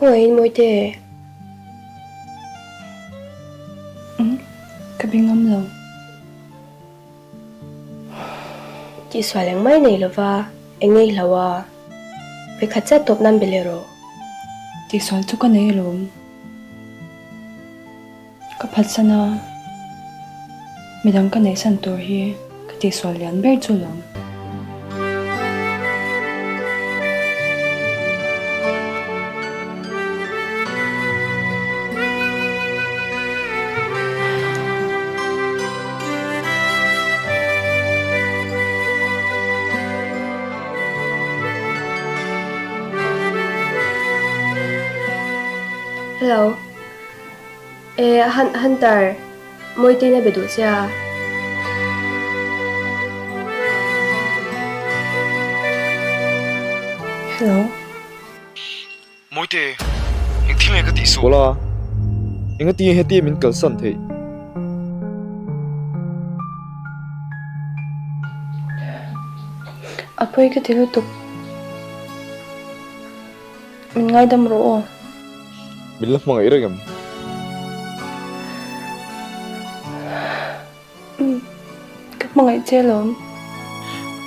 Khawngaihin Mawite. Umm, ka be ngam lo. Tihsual engmah i nei lova, eng ngei hlo a, vekhat chiah tawp nan be leh rawh. Tihsual chu ka nei alawm. Ka phatsan a, midang ka neihsan tur hi ka tihsual lian ber chu alawm. Hello. E Hunter, Mawitein a be duh che a. Hello. Mawite, eng thil nge ka tih suh? Pawla, engati nge hetia min kalsan theih? A pawi ka ti lutuk. Min ngaidam rawh aw. Min la hmangaih reng em? Umm, ka hmangaih che alawm.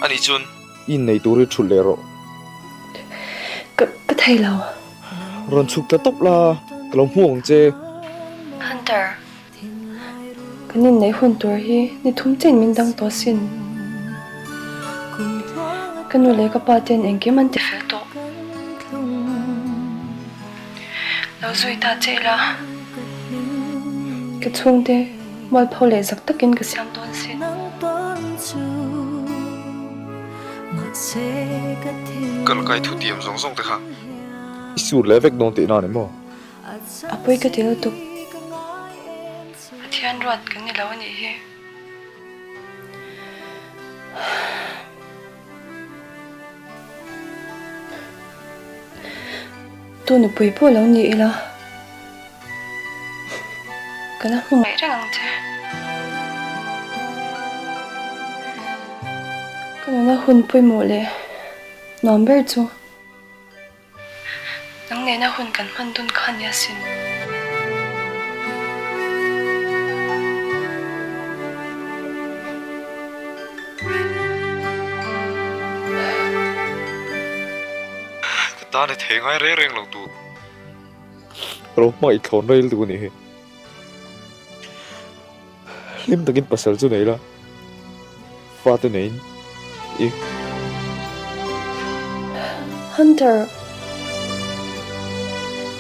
Ani chuan. I innei tur hi thulh leh rawh. Ka, ka thei lo. Rawn chhuk ta tawp la, ka lo hmuh ang che. Hunter, kan inneih hun tur hi ni thum chen min dang tawh sin. Ka nu leh ka pa ten engkim an ti fel tawh. Lo zui ta che ila, ka chhungte mualpho leh zak takin ka siam dawn sin. Kal kai thu tiam zawng zawng te kha. I sur leh vek dawn tih na ni maw? A pawi ka ti lutuk. Pathian ruat kan ni lo a nih hi. Tu nupui pawh lo ni ila, ka la hmu ngaih reng ang che. Ka nuna hun pawimawh leh nuam ber chu nang nena hun kan hman dun kha nia sin. Ka tan i thei ngai reng reng lo tur. Ka lo hmangaih thlawn rel duh a nih hi. Hlim takin pasal chu nei la, fate neiin i. Hunter,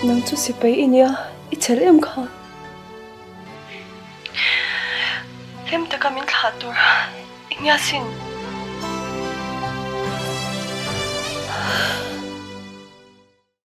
nang chu sipai i nia, i chhel em kha? Hlim taka min thlah tur i nia sin.